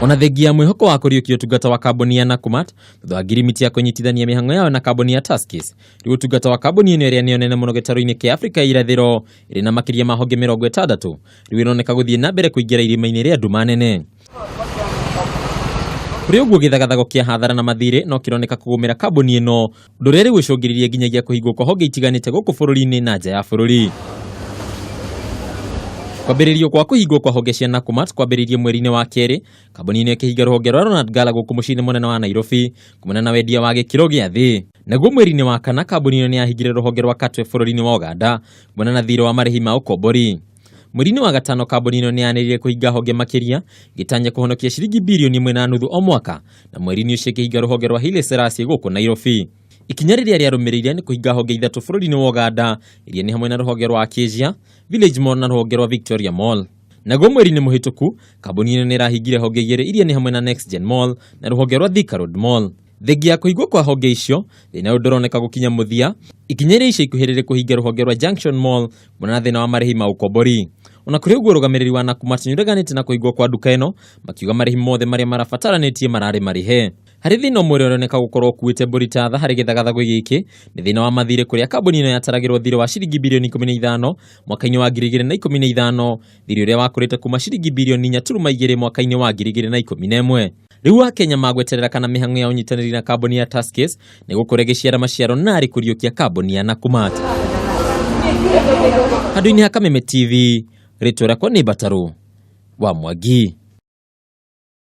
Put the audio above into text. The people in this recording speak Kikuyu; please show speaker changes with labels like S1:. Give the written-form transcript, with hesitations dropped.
S1: Ona thengia ya mwĩhoko wa kũriũkia ũtungata wa kambuni ya Nakumatt thutha wa ngirimiti ya kũnyitithania mĩhang'o yao na kambuni ya Tuskys, rĩu ũtungata wa kambuni ĩno ĩrĩa nĩyo nene mũno gĩtarũ-inĩ kĩa Afrika ya irathĩro ĩrĩ na makĩria ma honge 60 rĩu ĩroneka gũthiĩ na mbere kũingĩra irima-inĩ rĩa nduma nene. Kũrĩ ũguo gĩthagathago kĩa hathara na mathirĩ no kĩroneka kũgũmĩra kambuni ĩno, ũndũ ũrĩa rĩu ũcũngĩrĩirie nginyagia kũhingwo kwa honge itiganĩte gũkũ bũrũri-inĩ na nja ya bũrũri. Kwambĩrĩrio kwa kũhingwo kwa honge cia Nakumatt kwambĩrĩirie mweri-inĩ wa kerĩ, kambuni ĩno ĩkĩhinga rũhonge rwa Ronald Ngala gũkũ mũciĩ-inĩ mũnene wa Nairobi kumana na wendia wa gĩkĩro gĩa thĩ. Naguo mweri-inĩ wa kana kambuni ĩno nĩyahingire rũhonge rwa Katwe bũrũri-inĩ wa Uganda kumana na thirĩ wa marĩhi ma ũkombori. Mweri-inĩ wa gatano kambuni ĩno nĩyanĩrĩire kũhinga honge makĩria ĩgĩtanya kũhonokia ciringi birioni 1.5 o mwaka, na mweri-inĩ ũcio ĩkĩhinga rũhonge rwa Haile Selassie gũkũ Nairobi. Ikinya rĩrĩa rĩarũmĩrĩire nĩ kũhinga honge ithatũ bũrũri-inĩ wa Uganda iria nĩ hamwe na rũhonge rwa Acacia, Village Mall na rũhonge rwa Victoria Mall. Naguo mweri-inĩ mũhĩtũku kambuni ĩno nĩĩrahingire honge igĩrĩ iria nĩ hamwe na Next Gen Mall na rũhonge rwa Thika Road Mall. Thengia ya kũhingwo kwa honge icio, thĩna ũyũ ndũroneka gũkinya mũthia, ikinya rĩa ica ikuhĩ rĩrĩ kũhinga rũhonge rwa Junction Mall kumana na thĩna wa marĩhi ma ũkombori. Ona kũrĩ ũguo ũrũgamĩrĩri wa Nakumatt nĩũreganĩte na kũhingwo kwa nduka ĩno, makiuga marĩhi mothe marĩa marabataranĩtie mararĩ marĩhe. Harĩ thĩna ũmwe ũrĩa ũroneka gũkorwo ũkuĩte mbũri ta tha harĩ gĩthagathago gĩkĩ, nĩ thĩna wa mathirĩ kũrĩa kambuni ĩno yataragĩrwo thirĩ wa ciringi birioni 15 mwaka-inĩ wa 2015, thirĩ ũrĩa wakũrĩte kuma ciringi birioni 4.2 mwaka-inĩ wa 2011. Rĩu Akenya magweterera kana mĩhang'o ya ũnyitanĩri na kambuni ya Tuskys nĩ gũkũra ĩgĩciara maciaro narĩ kũriũkia kambuni ya Nakumatt. Handũ-inĩ ha Kameme TV, rĩtwa rĩakwa nĩ Mbatarũ wa Mwangi.